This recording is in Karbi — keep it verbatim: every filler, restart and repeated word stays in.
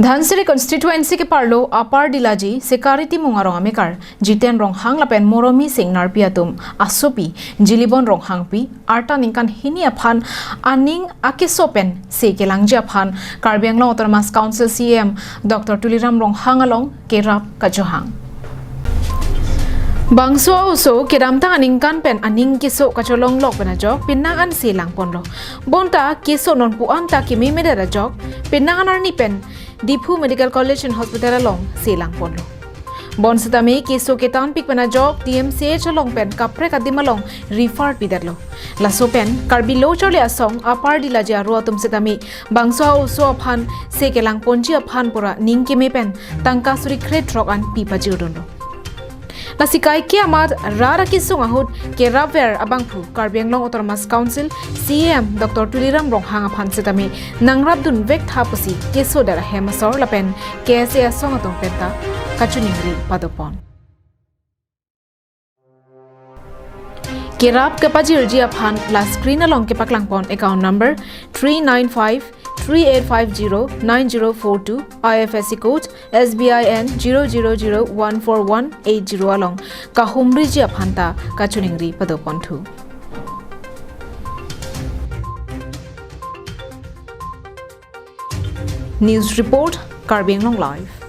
Dhansiri constituency keparlo Upper Dilaji Sikari Timung arong amekar Jiten Ronghang lapen Moromi Singnarpi atum asopi Jilibon Ronghangpi arta ningkan hini aphan aning akeso pen se kelangji aphan Karbi Anglong Autonomous Council C E M Doctor Tuliram Ronghang along kerap kachohang. Bangso a-oso kedamtang aningkan pen aning keso kacholonglok pen ajok penang an se langponlo. Bonta keso nonpu anta kememedet ajok penang an arni pen Diphu Medical College and Hospital along se langponlo. Bonsitame keso ketanpik pen ajok D M C H along pen kaprek adim along refer pidetlo. Laso pen Karbi Lo Charli Asong Upper Dilaji aro atum sitame bangso a-oso aphan se kelangponji aphan pura ning keme pen tangka suri krethrok an pi pajirdunlo. Lasi kaike amat rat akesung ahut kerapver abangphu Karbi Anglong Autonomous Council C E M Doctor Tuliram Ronghang aphan sitame nangrapdunvek tha pusi kesodet ahem asor lapen K S A asong atum penta kachiningri padopon. Kerap kepajirji aphan la screen along kepaklangpon account number three nine five three eight five zero nine zero four two, I F S C code S B I N zero zero zero one four one eight zero along kahumriji aphanta kachiningri padoponthu. News report, Karbi Anglong Live.